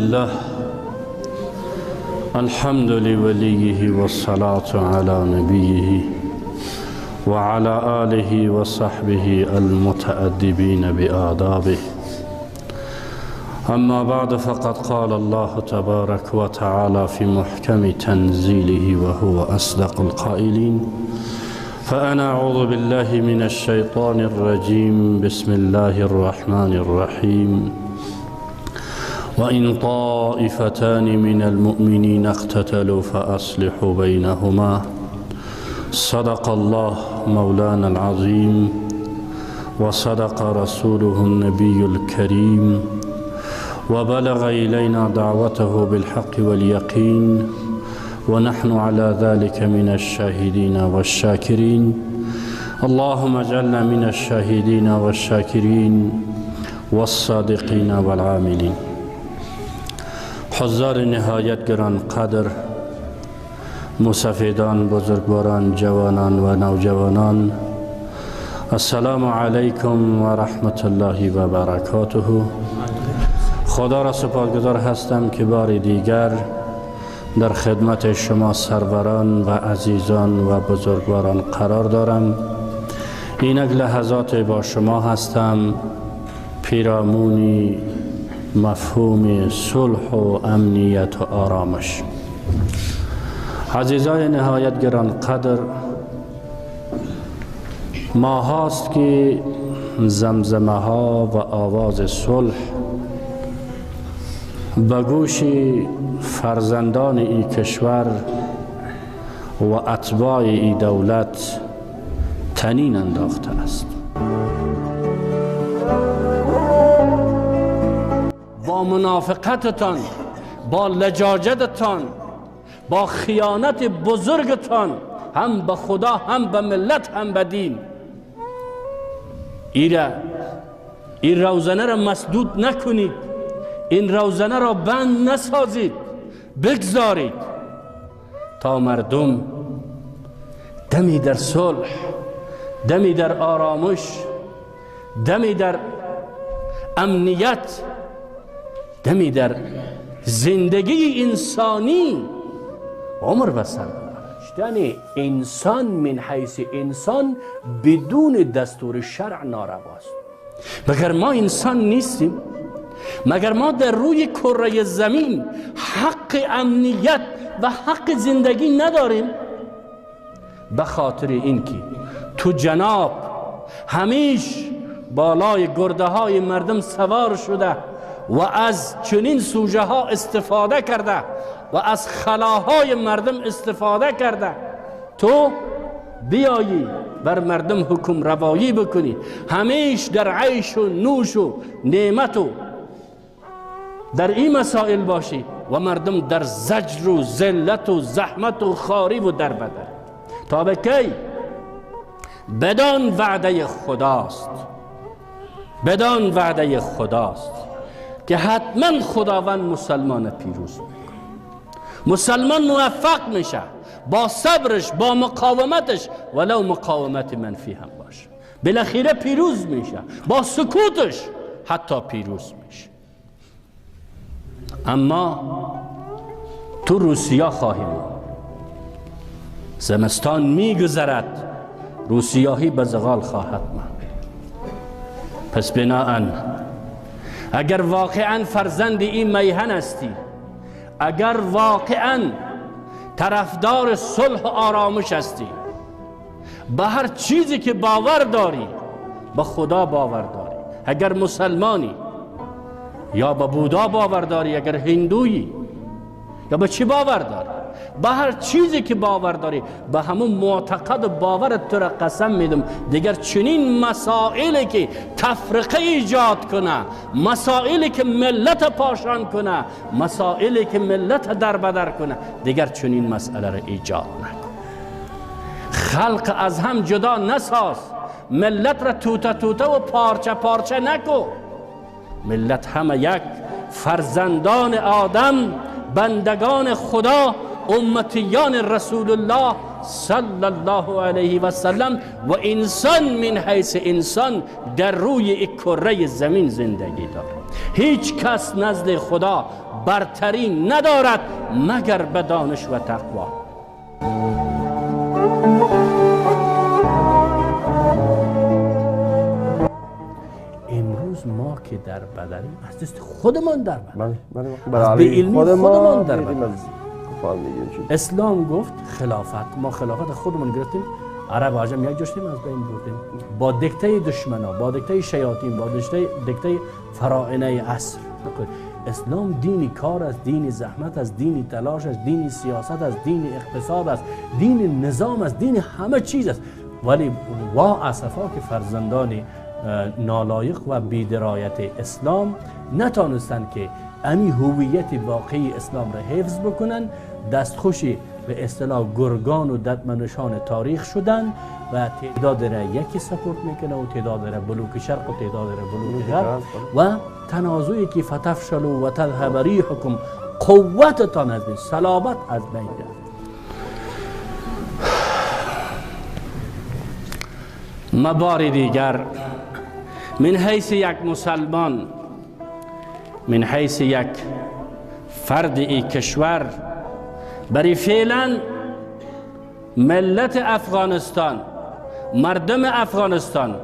الله الحمد لوليه والصلاة على نبيه وعلى آله وصحبه المتأدبين بآدابه. أما بعد، فقد قال الله تبارك وتعالى في محكم تنزيله وهو أصدق القائلين: فأنا أعوذ بالله من الشيطان الرجيم، بسم الله الرحمن الرحيم. وإن طائفتان من المؤمنين اقتتلوا فأصلحوا بينهما. صدق الله مولانا العظيم، وصدق رسوله النبي الكريم، وبلغ إلينا دعوته بالحق واليقين، ونحن على ذلك من الشاهدين والشاكرين. اللهم اجعلنا من الشاهدين والشاكرين والصادقين والعاملين. حضار نهایت گران قدر، مسافدان، بزرگواران، جوانان و نوجوانان، السلام علیکم و رحمت الله و برکاته. خدا را سپاسگزار هستم که بار دیگر در خدمت شما سروران و عزیزان و بزرگواران قرار دارم. اینک لحظات با شما هستم پیرامونی مفهوم صلح و امنیت و آرامش. عزیزای نهایت گران قدر، ما هاست که زمزمه ها و آواز صلح به گوش فرزندان ای کشور و اتباع ای دولت تنین انداخته است. با منافقتتان، با لجاجتتان، با خیانت بزرگتان، هم به خدا، هم به ملت، هم به دین، این روزنه را مسدود نکنید، این روزنه را بند نسازید، بگذارید تا مردم دمی در صلح، دمی در آرامش، دمی در امنیت، دمی در زندگی انسانی عمر به سر ببرند. انسان من حیث انسان بدون دستور شرع نارواست. مگر ما انسان نیستیم؟ مگر ما در روی کره زمین حق امنیت و حق زندگی نداریم؟ به خاطر اینکه تو جناب همیش بالای گرده های مردم سوار شده و از چنین سوژه ها استفاده کرده و از خلاهای مردم استفاده کرده، تو بیایی بر مردم حکم روایی بکنی، همیش در عیش و نوش و نعمت و در این مسائل باشی و مردم در زجر و ذلت و زحمت و خواری و در بدر. تا به کی؟ بدان وعده خداست، بدان وعده خداست که حتما خداوند مسلمان پیروز میکنه. مسلمان موفق میشه با صبرش، با مقاومتش، ولو مقاومت منفی هم باشه، بالاخره پیروز میشه، با سکوتش حتی پیروز میشه. اما تو روسیا خواهیم، زمستان میگذرد، روسیاهی به زغال خواهد ماند. پس بناهن اگر واقعا فرزند این میهن هستی، اگر واقعا طرفدار صلح و آرامش هستی، به هر چیزی که باور داری، به خدا باور داری، اگر مسلمانی یا به بودا باور داری، اگر هندویی یا به چی باور داری، به هر چیزی که باور داری، به همون معتقد و باور تو را قسم میدم، دیگر چنین مسائلی که تفرقه ایجاد کنه، مسائلی که ملت پاشان کنه، مسائلی که ملت در بدر کنه، دیگر چنین مسئله را ایجاد نکن. خلق از هم جدا نساز، ملت را توته توته و پارچه پارچه نکن. ملت همه یک، فرزندان آدم، بندگان خدا، امتیان رسول الله صلی الله علیه و سلم، و انسان من حیث انسان در روی کره زمین زندگی دارد. هیچ کس نزد خدا برتری ندارد مگر به دانش و تقوا. امروز ما که در بدریم از دست خودمان در بدریم، از به علمی خودمان در بدریم. اسلام گفت خلافت، ما خلافت خودمان گرفتیم، عرب عجم یک جاشتیم از بین بردیم با دکته دشمنا، با دکته شیاطین، با دکته فراعنه عصر. اسلام دین کار است، دین زحمت است، دین تلاش است، دین سیاست است، دین اقتصاد است، دین نظام است، دین همه چیز است. ولی وا اسفا که فرزندان نالایق و بیدرایت اسلام نتانستند که امی هویت واقعی اسلام را حفظ بکنن، دستخوشی به اصطلاح گرگان و ددمنشان تاریخ شدن و تعداد را یکی سپورت میکنه و تعداد را بلوک شرق و تعداد را بلوک غرب و تنازعی که فتفشلوا و تذهب ریحکم، قوتتان از بین، صلابت از بین رفت. مبار دیگر من حیث یک مسلمان، من حیث یک فرد ای کشور، برای فعلا ملت افغانستان، مردم افغانستان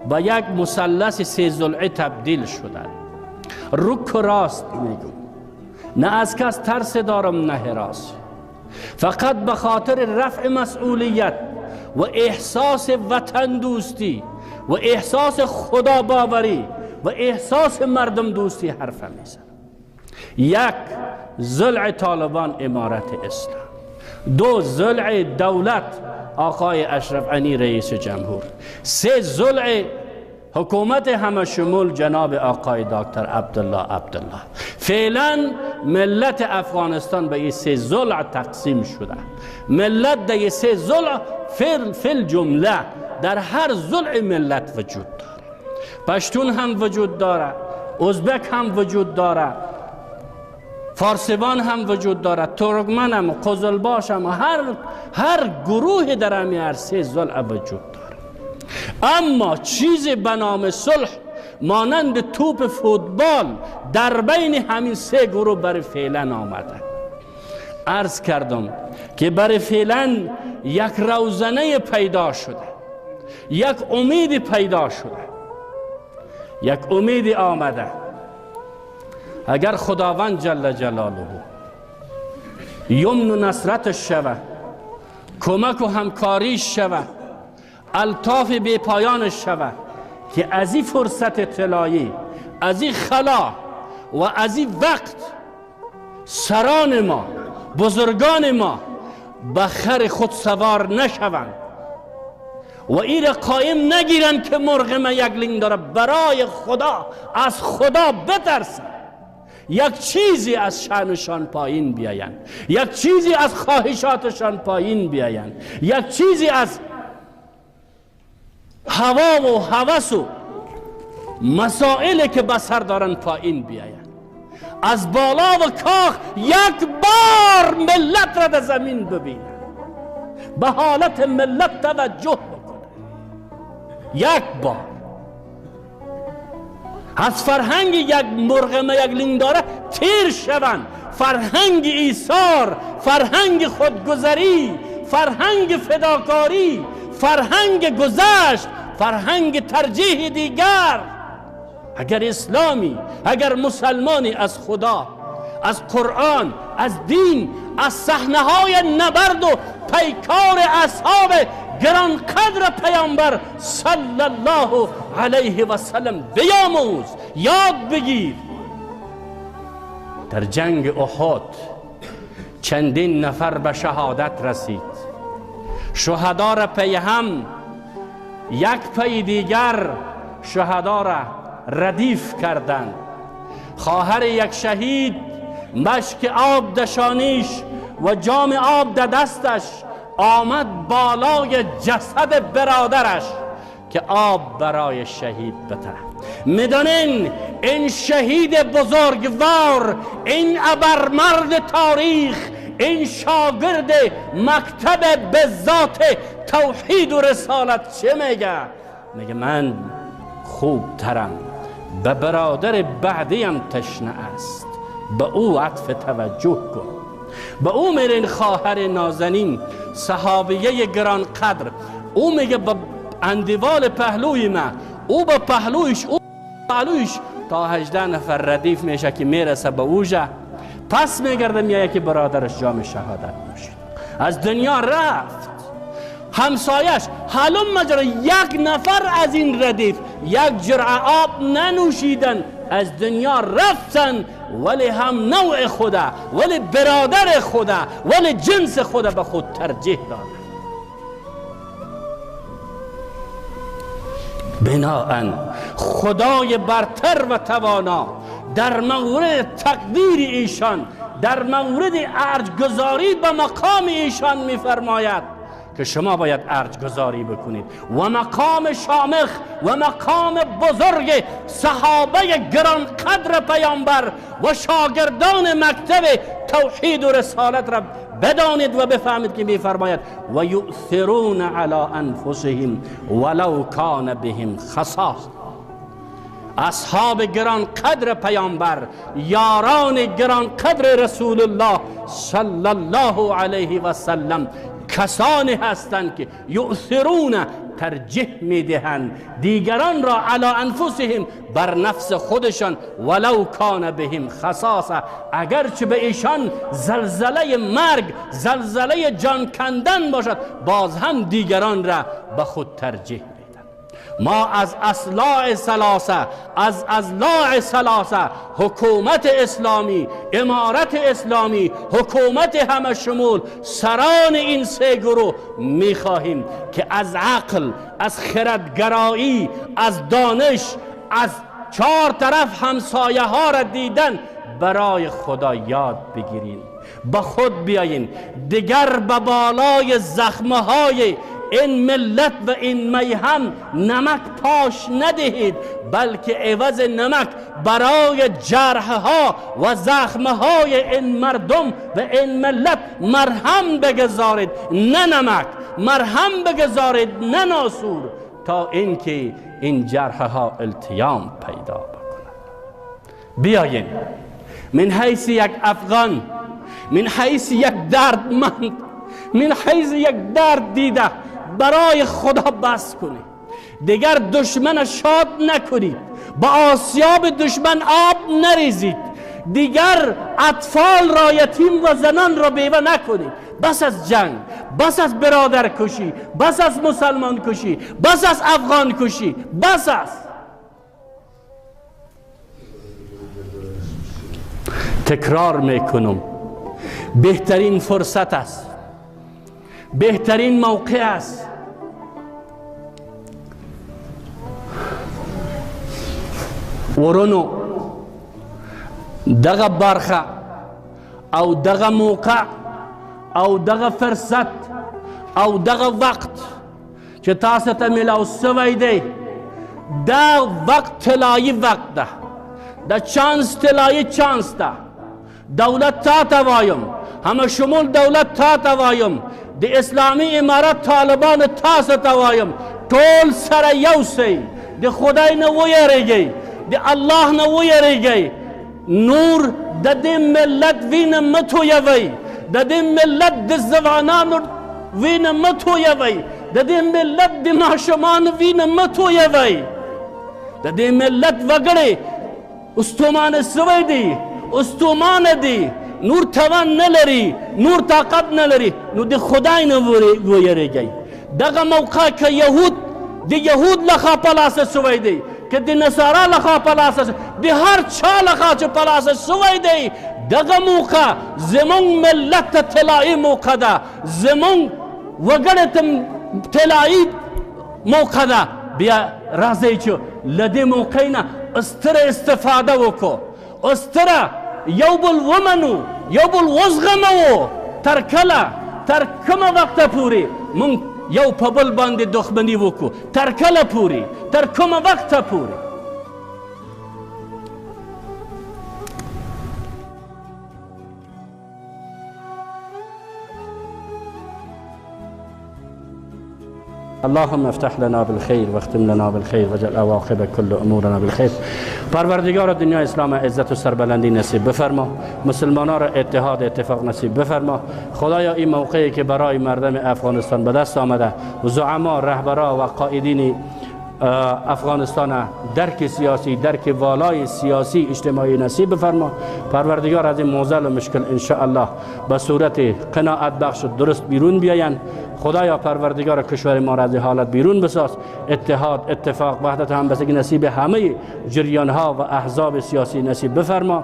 با یک مثلث سه ضلعی تبدیل شدن. رک و راست میگم، نه از کس ترس دارم نه هراس، فقط به خاطر رفع مسئولیت و احساس وطن دوستی و احساس خدا باوری و احساس مردم دوستی حرف میزنم. یک، ضلع طالبان امارت اسلام. دو، ضلع دولت آقای اشرف غنی رئیس جمهور. سه، ضلع حکومت همه شمول جناب آقای دکتر عبدالله عبدالله. فعلا ملت افغانستان به این سه ضلع تقسیم شده. ملت در این سه ضلع فی الجمله در هر ضلع ملت وجود داره. پشتون هم وجود داره، ازبک هم وجود داره، فارسیوان هم وجود داره، ترکمن هم، قزلباش هم، هر گروه در همی هر سه ضلع وجود داره. اما چیزی به نام صلح مانند توپ فوتبال در بین همین سه گروه برای فعلا آمده. عرض کردم که برای فعلا یک روزنه پیدا شده، یک امید پیدا شده، یک امید آمده. اگر خداوند جل جلاله یمن و نصرتش شوه، کمک و همکاریش شوه، الطاف بی پایانش شوه که از این فرصت طلایی، از این خلا و از این وقت سران ما، بزرگان ما به خر خود سوار نشوند و این را قایم نگیرند که مرغ ما یک لنگ داره. برای خدا، از خدا بترسند، یک چیزی از شأنشان پایین بیایند، یک چیزی از خواهشاتشان پایین بیایند، یک چیزی از هوا و هوس و مسائلی که به سر دارن پایین بیایند. از بالا و کاخ یک بار ملت را در زمین ببینند، به حالت ملت توجه بکنند. یک بار از فرهنگ یک مرغ ما یک لنگ داره تیر شوند. فرهنگ ایثار، فرهنگ خودگذری، فرهنگ فداکاری، فرهنگ گذشت، فرهنگ ترجیح دیگر. اگر اسلامی، اگر مسلمانی از خدا، از قرآن، از دین، از صحنه های نبرد و پیکار اصحاب گرانقدر پیامبر صلی الله علیه و سلم بیاموز، یاد بگیر. در جنگ احد چندین نفر به شهادت رسید. شهدا را پی هم، یک پی دیگر شهدا را ردیف کردند. خواهر یک شهید مشک آب دشانیش و جام آب در دستش آمد بالای جسد برادرش که آب برای شهید بده. میدانین این شهید بزرگوار، این ابرمرد تاریخ، این شاگرد مکتب به ذات توحید و رسالت چه میگه؟ میگه من خوب ترم، به برادر بعدیم تشنه است، به او عطف توجه کن. به او میرین خواهر نازنین صحابیه گران قدر، او میگه به اندیوال پهلوی ما، او به پهلویش، او پهلویش تا 18 نفر ردیف میشه که میرسه به اوجه. پس میگرده میایه که برادرش جام شهادت نوشید، از دنیا رفت. همسایش حلم مجرا، یک نفر از این ردیف یک جرعه آب ننوشیدن، از دنیا رفتن، ولی هم نوع خدا، ولی برادر خدا، ولی جنس خدا به خود ترجیح دادن. بناءً خدای برتر و توانا در مورد تقدیر ایشان، در مورد ارجگذاری به مقام ایشان میفرماید که شما باید ارجگذاری بکنید و مقام شامخ و مقام بزرگ صحابه گرانقدر پیامبر و شاگردان مکتب توحید و رسالت را بدانید و بفهمید که میفرماید و یؤثرون علی انفسهم ولو کان بهم خصاص. اصحاب گرانقدر پیامبر، یاران گرانقدر رسول الله صلی الله علیه و سلم کسانی هستند که یؤثرون، ترجیح میدهند دیگران را علی انفسهم، بر نفس خودشان، ولو کان بهم خصاصه، اگرچه به ایشان زلزله مرگ، زلزله جان کندن باشد، باز هم دیگران را به خود ترجیح میدن. ما از اصلاع ثلاثه، از اضلاع ثلاثه، حکومت اسلامی، امارت اسلامی، حکومت همه شمول، سران این سه گروه میخواهیم که از عقل، از خردگرایی، از دانش، از چهار طرف همسایه ها را دیدن برای خدا یاد بگیرین، به خود بیاین. دیگر به بالای زخمه های این ملت و این میهم نمک پاش ندهید، بلکه عوض نمک برای جرحها و زخمهای این مردم و این ملت مرهم بگذارید، نه نمک، مرهم بگذارید، نه ناسور، تا اینکه این جرحها التیام پیدا بکند. بیاین من حیث یک افغان، من حیث یک دردمند، من حیث یک درد دیده، برای خدا بس کنید. دیگر دشمن شاد نکنید، با آسیاب دشمن آب نریزید، دیگر اطفال را یتیم و زنان را بیوه نکنید. بس از جنگ، بس از برادر کشی، بس از مسلمان کشی، بس از افغان کشی، بس از. تکرار میکنم، بهترین فرصت است، بهترین موقع است. ورونو دغه برخه او دغه موقع او دغه فرصت او دغه وقت چې تاسو ته میلاو سوی دی، دا وقت طلایی وقت ده، دا چانس طلایی چانس ده. دولت تا ته وایم، همه شمول دولت تا ته وایم، د اسلامی امارت طالبان تاسو ته وایم، ټول سره یو سئ، د خدای نه ویریږئ، د الله نه ویریږئ. نور د دې ملت وینه مه تویوئ، د دې ملت د ځوانانو وینه مه تویوئ، د دې ملت د ماشومانو وینه مه تویوئ. د دې ملت وګړي استومانه سوی دی، استومانه دی، نور توان نه لري، نور طاقت نه لري، نو د خدای نه ویریږئ. دغه موقع که یهود، د یهود لخوا په لاسه سوی دی، که د نصارا لخوا په لاسه، د هر چا لخوا چې په لاسه سوی دی، دغه موقع زمونږ ملت ته طلایي موقع ده، زمونږ وګړي ته طلایي موقع ده. بیا راځئ چې له دې موقع نه ستره استفاده وکړو، ستره یو بل ومنو، یو بل وزغمو. تر کله، تر کومه وخته پورې مونږ یو په بل باندې دښمني وکړو؟ تر کله پورې، تر کومه وخته پورې؟ اللهم افتح لنا بالخیر و اختم لنا بالخیر وجعل عواقب كل امورنا بالخیر. پروردگار دنیا اسلام عزت و سربلندی نصیب بفرما، مسلمانان را اتحاد اتفاق نصیب بفرما. خدایا این موقعی که برای مردم افغانستان به دست آمده، زعما، رهبرا و قائدین افغانستان درک سیاسی، درک والای سیاسی اجتماعی نصیب بفرما. پروردگار از این معضل و مشکل ان شاء الله به صورت قناعت بخش درست بیرون بیاین. خدایا پروردگار کشور ما را از حالت بیرون بساز. اتحاد، اتفاق، وحدت همبستگی نصیب همه جریان ها و احزاب سیاسی نصیب بفرما.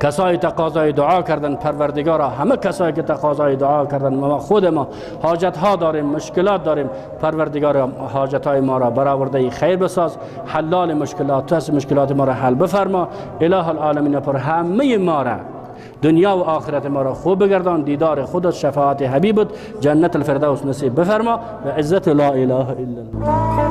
کسایی تقاضای دعا کردن، پروردگارا همه کسایی که تقاضای دعا کردن، ما خود ما حاجت ها داریم، مشکلات داریم، پروردگارا حاجت های ما را برآورده خیر بساز، حلال مشکلات تو، مشکلات ما را حل بفرما. اله العالمین پر همه ما را دنیا و آخرت ما را خوب بگردان، دیدار خودت، شفاعت حبیبت، جنت الفردوس نصیب بفرما. و عزت لا اله الا الله.